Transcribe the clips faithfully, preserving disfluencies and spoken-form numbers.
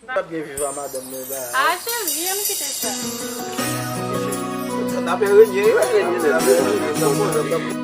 Ap gen viv a madanm mwen ba. Ah, cheri, an nou kite sa. N ap renye, wi, renye, renye.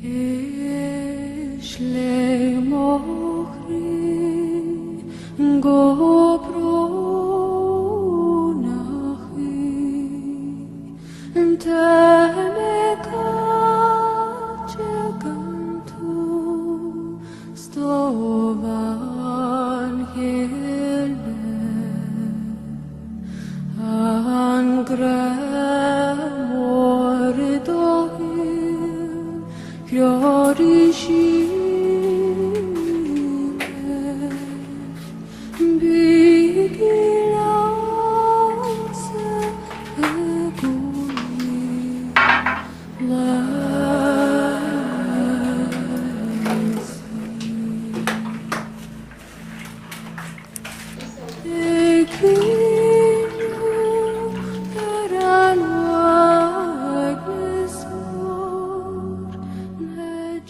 Ech le mochri go pronachri te me kache kantu stovan helen an gremor dohil Kyorishi bigilase eguni lesi.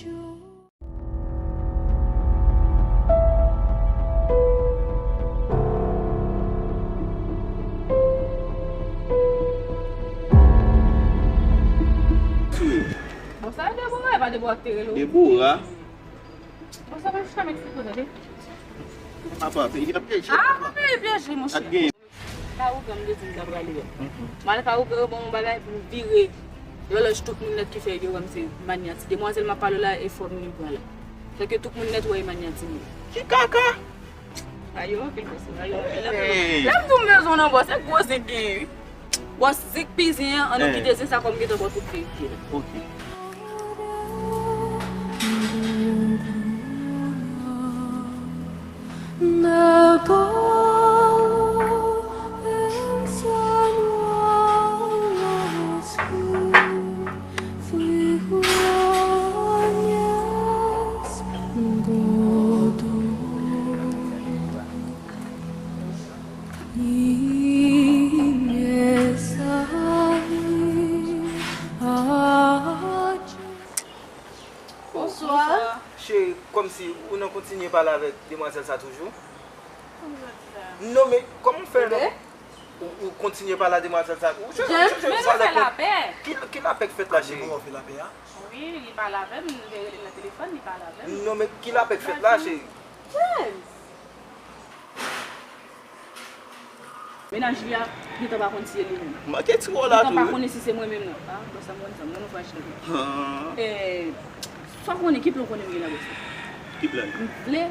Bon, sa Debora, e pa Debora ki te rele w? Debora? Bon, sa pa chita Meksiko, tande. Apa, peyi a pyeje. Ah, pa peyi pyeje, monchè. Ak gen. Kawogan m te di m ta prale a. M al Kawogan, yo ban m yon bagay pou m vire. Yon lòj tout moun nèt ki fè yo wè m se manyati. Demwazèl m ap pale w la, e fò m li pran la. Fè ke tout moun nèt wè e manyati m ye. Ki kaka? Ayo, anpil bòs, ayo, anpil. Hey. Lè m di w m bezwen w nan bòs, se gwo zen k genyen, wi. Bòs zen k pi zen an, ann kite zen sa kòm gentan bò tout verite. Ok. Bonswa. Cheri, kòmsi ou nan kontinye pale avèk demwazèl sa toujou? Kòman sa di sa? Non, men kòman w fè? Bebe? Ou, ou kontinye pale a demwazèl sa? Ou chèche, James, chèche men nou fè lapè. Ki, ki lapè k fèt la, cheri? Wi, li pale avè m, m te rele nan telefòn, li pale avè m. Non, men ki lapè k fèt la, cheri? James! Mennaj li a, gentan pa konn si se li menm. Manke ti wòl la tou, wi. Gentan pa konnen si se mwen menm, non. Ah, bòs la, m konn sa, m konn ou frajil anpil. Ah. Eh, sa w konnen, ki plan w konnen m gen la, bòs la? Ki plan? M vle.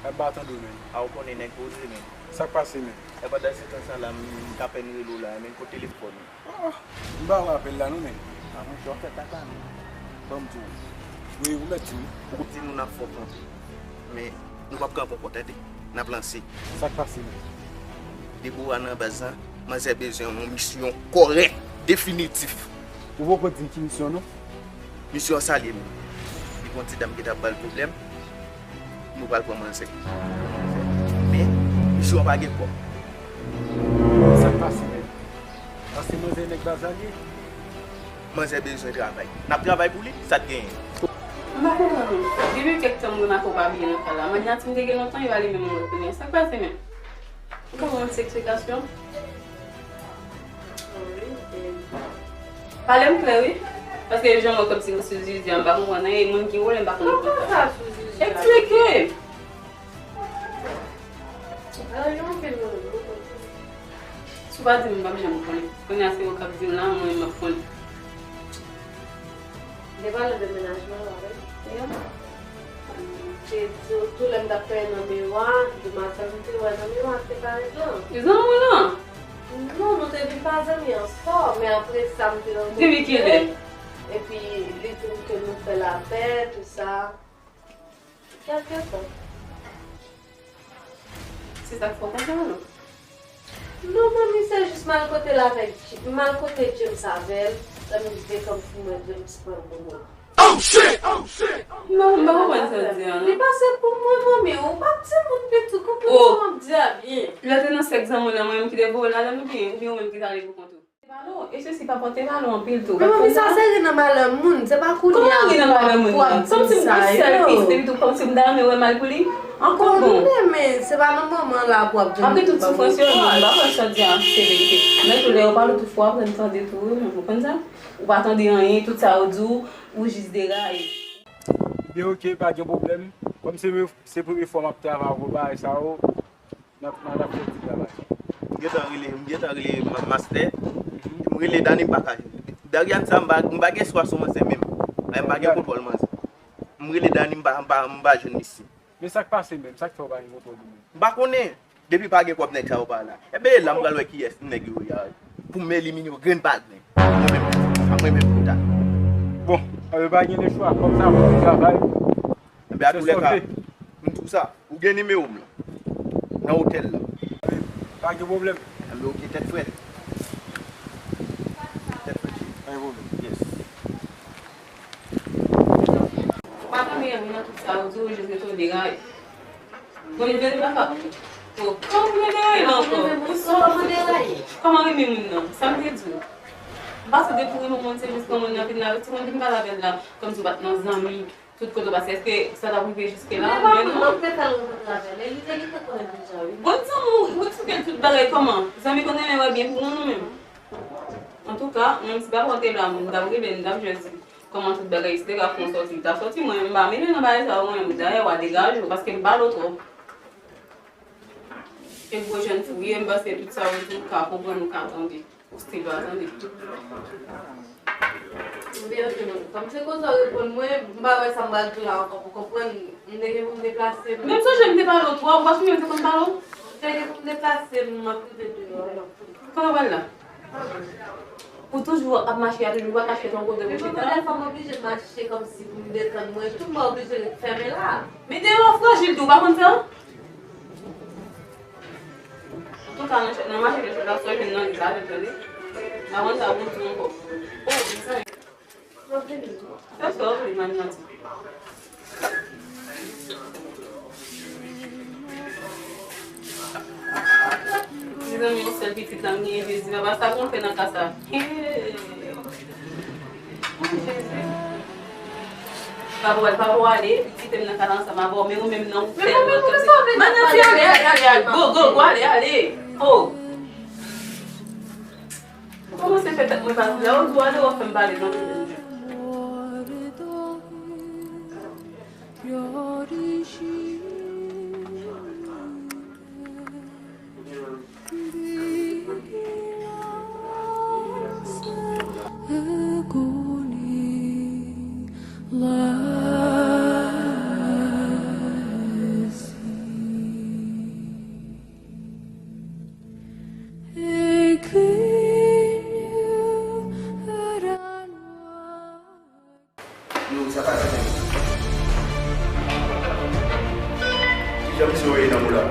Ap ba tande w, men. A, ou konnen nèg poze, men. Sa k pase, men? E pandan se tan sa la, m, m t apèn rele w la, men kote telefòn ou? Ah, m pa wè apèl la non, men. A, mwen, jan w fè kaka, men. Ban m di w. Wi, ou mèt di m. Ou di nou n ap fè w kanpe. Men, nou p ap kanpe ankò, tande. N ap lanse. Sa k pase, men? Debora nan baz la, manzè bezwen yon misyon kòrèk, definitif. Ou poko di m ki misyon, non? Misyon an salye, men. Li gon ti dam ki t ap ba l pwoblèm. Nou pral pran manzè. Men, misyon an pa gen kòb. Sa k pase, men? Paske manzè nèg baz la li ye. Manzè bezwen travay. N ap travay pou li, sa k genyen? M pa konprann ou. Depi kèk tan m remake w pa byen nan kay la. Manyè a ti m te gen lontan, yo ale menm mwen kounye a. Sa k pase menm? Ou ka ban m ti eksplikasyon? Pale m klè, wi. Paske jan m wè kòmsi m sou zizi a, m pa konprann anyen. E moun ki wè, m pa konn. Kòman sa sou zizi a? Eksplike! Ala yon anpil moun. Si w pa di m, m p ap janm konnen. Kounye a se ou k ap di m la, mwen m ap konnen. Depi lè demenajman la, wi. Yeah. Te di w tou lè m t ap fè nan miwa, de maten m te wè nan miwa, se pa rezon. Zanmi w lan? Non, nou te vin pa zanmi ankò, men apre sa m te rankontre. Depi kilè? Epi li di m ke nou fè lapè, tou sa. Kèlkeswa. Se sa k fè w konsa, non? Non, manmi, se jis m al kote l avèk J-, m al kote James avè l, lè m vin kòmsi mwen James pran pou mwen. Oh shit! Oh shit! Non, m pa konprann sa w di a, non. Li pase pou mwen, manmi, ou pa timoun pitit, konprann sa m ap di a byen. Lè w te nan sèk zanmi w lan, mwen menm ki te voye w la, lè m oubyen, oubyen ou menm ki t ale pou kont ou? Te pale w, e sesi pa pote pale w anpil tou. Men manmi, sa se ri nan malè moun, se pa kounye a pou w ap di m sa yo. Kòmsi m gon sèl fis li tou, kòmsi m ta renmen wè mal pou li. Ankò bon. Konnen, men se pa nan moman la pou w ap di m. Apre tout soufrans yo, m pa kwè sa w di a se verite. Men tou lè yo pale w tout fwa, apre m tande tou, wi, ou konn sa? Ou pa tande anyen, tout sa yo di w, ou jis deraye. Ebyen, oke, pa gen pwoblèm. Kòm se, se premye fwa m ap travay avè w bagay sa yo, N ap, n ap fè ti travay. M gentan rele, m gentan rele ma-, mastè. M rele Dani, m pa ka jwenn li. Darian sa, m pa, m pa gen espwa sou manzè menm. Men m pa gen kontwòl manzè. M rele Dani, m pa, m pa, m pa jwenn li isit. Men sa k pase menm? Sa k fè w pa gen kontwòl li menm? M pa konnen. Depi pa gen kòb nèg sa yo pa la. Enben, e la m pral wè kiyès nèg yo ye a. Pou m elimine yo grenn pa grenn. Mwen menm, mwen menm pou ta. Bon, enben pa gen lechwa. Kòb sa pou travay. Enben, a tou lè ka, m di w sa, ou gen nimewo m lan, nan otèl la. Pa gen pwoblèm. Enben, oke, tèt frèt. Tèt frèt, cheri. Pa gen pwoblèm. Yes. Ou pa tande anyen nan tout sa yo di, ou jis rete w deraye. Bon, li vle li pa ka. Oh, kòman m vle deraye la ankò? Kòman renmen moun nan? Sa m te di w. M pase de pou renmen moun, se jis granmoun nan vin la, ti moun vin pale avè l la, kòmsi w pa t nan zanmi. Tout kote w pase, èske sa t ap rive jiske la? Men non. M ap fè l rankontre avè l, e li te, li te konnen deja, wi. Bon, zanmi w, ou eksplike l tout bagay kòman? Zanmi konn renmen wè byen pou moun ou menm. Antouka, mwen menm si papa w te la, m t ap rele l, m t ap jis di kòman tout bagay, si te ka fè yon sòti, li ta sòti. Mwen menm, m pa mele nan bagay sa yo, mwen menm, dayè, w a degaje w, paske m pale w twòp. E gwo jèn fou w ye, m panse tout sa w di, ou ka konprann, ou ka tande. Ou still pa tande. Ebyen, ok, non. Kòm se konsa w reponn mwen, m pa wè sa m pral di w la ankò pou konprann. M te gen pou m deplase m. Menm sonje m te pale w twòp, ou pa sonje m te konn pale w? M te gen pou m deplase m, m ap rive deyò. Kote w pral la? Ou toujou ap mache a, toujou pa ka chèche yon kote pou chita. Tout bagay fò m oblije mache kòmsi pou m detann mwen. Tout mwen oblije ret fèmen la. Men deyò a frajil tou, ou pa konn sa? Antouka, nan chè-, nan mache chèche la, sò jwenn nan li, sa avèk tande. M pa konn sa pou m di ankò. Oh, mezanmi. Fè sa w vle, m ap di. Mezanmi, yon sèl pitit la m genyen, Jezi, papa, sa pou m fè nan ka sa? Hey! Oh, Jezi. Papa, papa, ale, kite m nan ka la ansanm avè w, men ou menm nan, ou tèlman tòksik. Manyanti, ale, ale, ale, ale, go, go, go, ale, ale. Oh! Kòmanse fè tèt mwen pase. Lè w di w ale, w ap fè m pale non, Demetri. Yo, sa pase menm? Kijan misye wè nan mou la?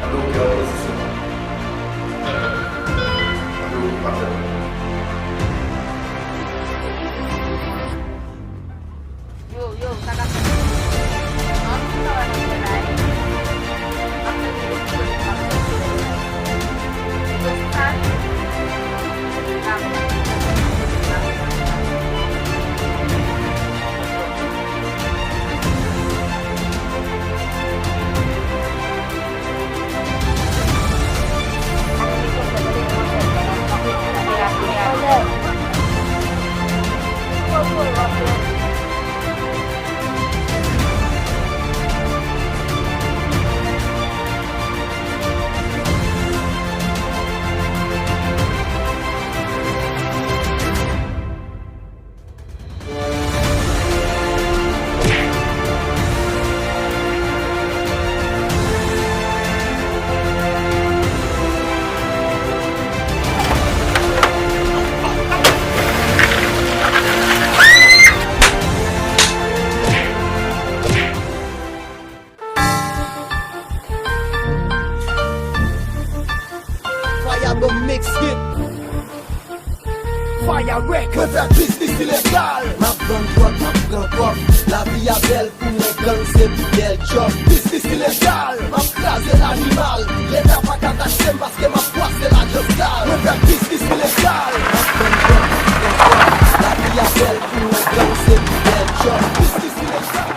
Alo, oke, an pozisyon. Alo, patnè. Yo, yo, sa k ap fèt? Anpil travay pou fè la, wi. M ap tande yo, m ap tande yo. Yo, sa, Fire Bomb Mix Hit. Fire Records. Mwen fè biznis ilegal. M ap vann dwòg, m ap pran kòb. Lavi a bèl pou yon gang, se pi bèl djòb. Biznis ilegal. M ap kraze lanimal. Leta pa ka takse m paske m ap kwase lajans kal. Mwen fè biznis ilegal. M ap vann dwòg, m ap pran kòb. Lavi a bèl pou yon gang, se pi bèl djòb. Biznis ilegal.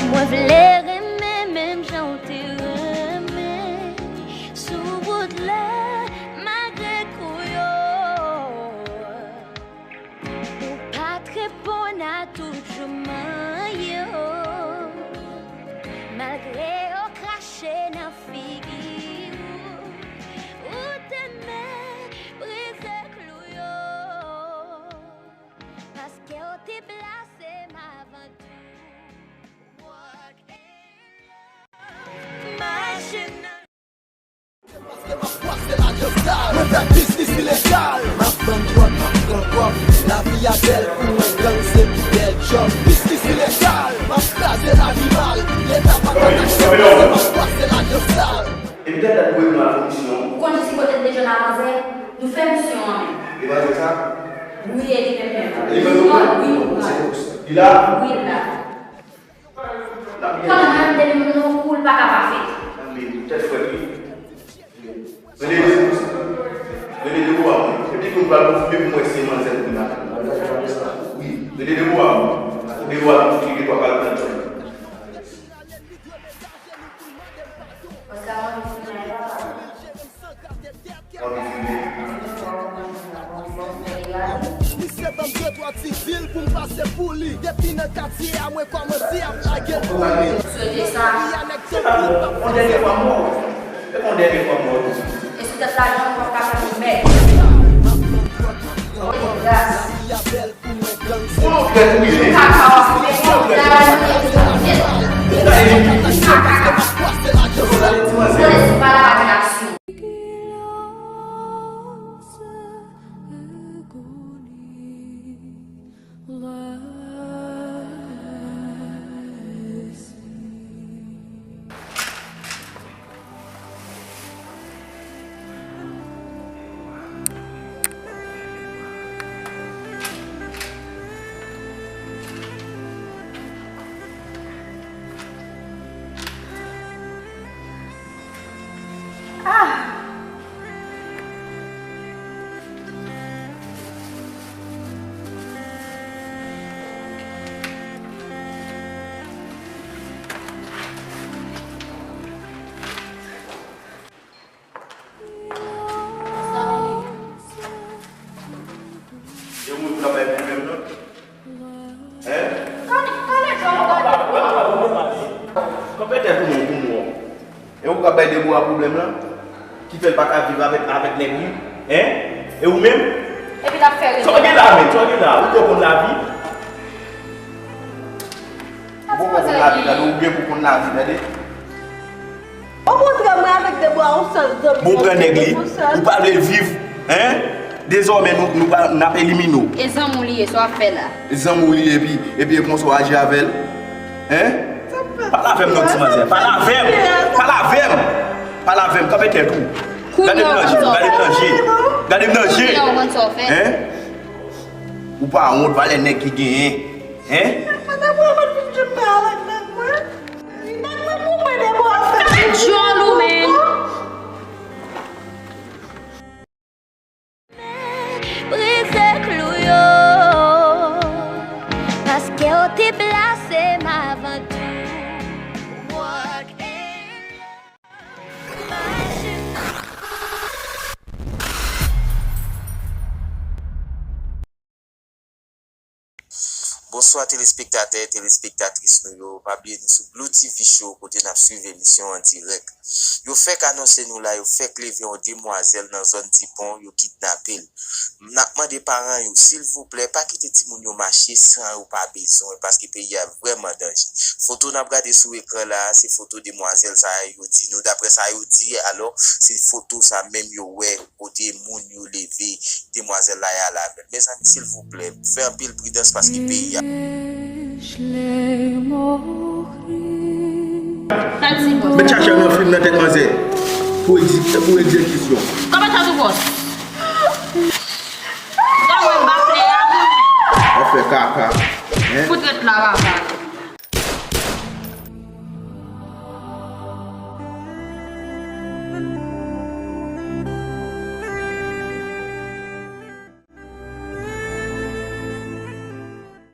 Mwen vle renmen menm jan w te renmen. Sou wout la, malgre kou yo. Ou pa t reponn a tout jouman yo. Malgre yo krache nan figi w, ou te men brize klou yo. Paske w te plase m avan tou. Walk in love. Mache nan Paske m ap kwase lajans kal. Mwen fè biznis ilegal. M ap vann dwòg, m ap pran kòb. Lavi a bèl pou yon gang, se pi bèl djòb. Biznis ilegal. M ap kraze lanimal. Leta pa ka takse m paske m ap kwase lajans kal. Epi tèt dat pou reponn a komisyon. Ou konn jis kote l te jwenn a manzè? Nou fè misyon an menm. E manzè sa? Wi, e li menm menm. E li menm nou pran? Wi, nou pran. Li la? Wi, l la. Pandan m ap depi moun nan kou, l pa ka pa fèt. Tèt frèt, wi. Rele de, rele de ou a mwen. Epi pou m pral konfime pou m wè si e manzè pou m la. Wi. Rele de ou a mwen. De ou a mwen, ki gen twa kal nan tèt. Paske a mwen, m fini a papa. Misye ban m de twa ti dil pou m pase pou li. Depi nan katye a, mwen kòmanse ap lage l pou li. Swete sa. Yon dènye fwa m wè w. Se pa yon dènye fwa m wè w. E sou tèt lajan, m p ap ka fè yon mèd. Gras. Ou yon trèt ou ye. Kaka w ap fè, kaka w ap fè. Kaka. Konnen si w pa la, pa gen aksyon. Ah! Pou mwen. E ou k ap bay Debora pwoblèm lan? Ki fè l pa ka viv avèk, avèk nèg li? Hein? E ou menm? Epi l ap fè rele. Sa w gen la menm? Sa w gen la? Ou twò konn lavi? Ou poko konn lavi, tande, ou gen pou konn lavi, tande. Okontrè, mwen avèk Debora, yon sèl zanmi. Bon, pran nèg li, ou pa vle viv, hein? Dezòmè, nou, nou pa, n ap elimine w. E zanmi w li ye, sa w ap fè la? Zanmi w li ye, epi, epi e konsa w aji avè l? Hein? Pale avè m non, ti manzè. Pale avè m. Pale avè m. Pale avè m. Kanpe tèt ou. Gade m nan je. Gade m nan je. Gade m nan je. Hein? Ou pa wont, valè nèg ki genyen. Hein? Djòl ou menm. Brize klou yo, paske w te blase m avan tou. Walk in love. Bonswa telespektatè, telespektatris nou yo. Pa bliye nou sou Blue T V Show kote n ap swiv emisyon an dirèk. Yo fèk anonse nou la, yo fèk leve yon demwazèl nan zòn Dipon, yo kidnape l. N ap mande paran yo, silvouplè, pa kite timoun yo mache san yo pa bezwen, paske peyi a vrèman danje. Foto n ap gade sou ekran la a, se foto demwazèl sa a yo di nou. Daprè sa yo di, alò, se foto sa menm yo wè kote moun yo leve demwazèl la e al avè l. Mezanmi, silvouplè, fè anpil pridans paske peyi a. Sa l di, bòs? Met chache nan fim nan tèt manzè pou egzi-, pou egzekisyon. Kòman sa tou, bòs?